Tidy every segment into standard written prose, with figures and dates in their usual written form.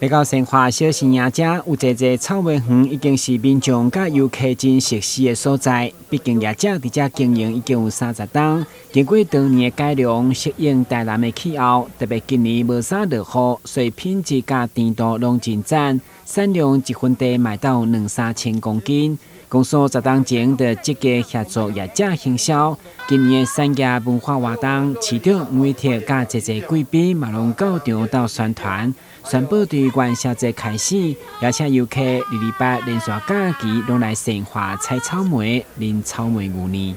來到善化小新營遮，有濟濟草莓園，已經是民眾佮遊客真熟悉的所在。畢竟業者佇遮經營已經有30冬，經過多年的改良，適應台南的氣候，特別今年無啥落雨，所以品質佮甜度攏真讚，產量一分地賣到兩三千公斤。公司10冬前就積極協助業者行銷，今年的產業文化活動，市長吳威特佮濟濟貴賓嘛攏到場鬥宣傳。宣布對元宵節開始，邀請遊客2/28連續假期攏來善化採草莓、啉草莓牛奶。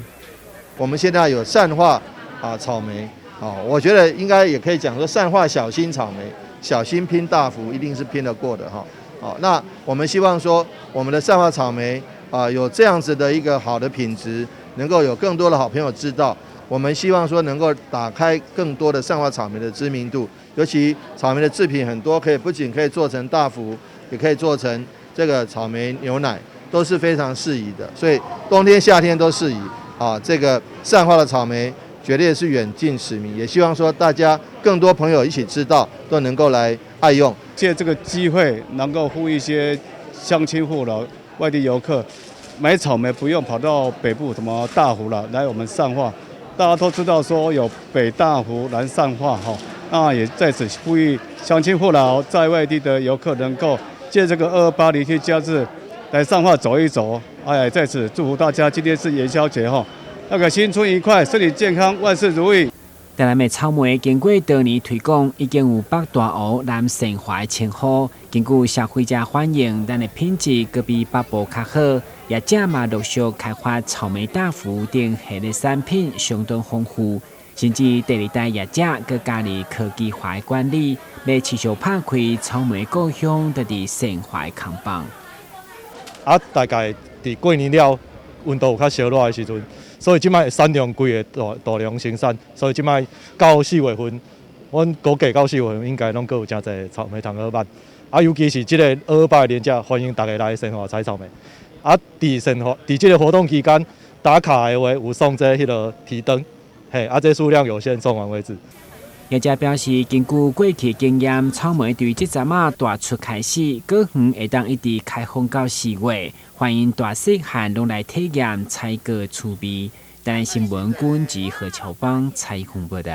我們現在有善化啊草莓，啊，我覺得應該也可以講說善化小心草莓，小心拼大福，一定是拼得過的哈。好，那我們希望說我們的善化草莓啊有這樣子的一個好的品質，能夠有更多的好朋友知道。我們希望說能夠打開更多的善化草莓的知名度，尤其草莓的製品很多，可以不僅可以做成大福，也可以做成這個草莓牛奶，都是非常適宜的。所以冬天夏天都適宜啊。這個善化的草莓絕對是遠近馳名，也希望說大家更多朋友一起知道，都能夠來愛用。借這個機會，能夠呼籲一些鄉親父老、外地遊客買草莓不用跑到北部什麼大湖了，來我們善化。大家都知道說有北大湖、南善化哈，那也在此呼籲鄉親父老在外地的遊客能夠借這個228連續假日來善化走一走。哎，在此祝福大家，今天是元宵節哈，那個新春愉快，身體健康，萬事如意。台南的草莓經過多年推廣，已經有北大湖、南善化的稱號。根據消費者反映，咱的品質閣比北部較好。業者嘛陸續開發草莓大福等系列產品，相當豐富。甚至第二代業者閣加入科技化的管理，欲持續拍開草莓故鄉，佇佇善化的扛棒。啊，大概佇過年了，溫度有較燒熱的時陣，所以這擺產量規个大大量生產，所以這擺到四月份，阮估計到四月份應該攏閣有誠濟草莓通好賣。啊，尤其是這个228連假，歡迎大家來善化採草莓。啊，佇善化佇這个活動期間打卡的話，有送這彼个提燈，嘿，啊，這數量有限，送完為止。業者表示，根據過去經驗，草莓對這陣仔大出開始，果園會當一直開放到4月，歡迎大細漢攏來體驗採果趣味。台南新聞君及何喬邦採訪報道。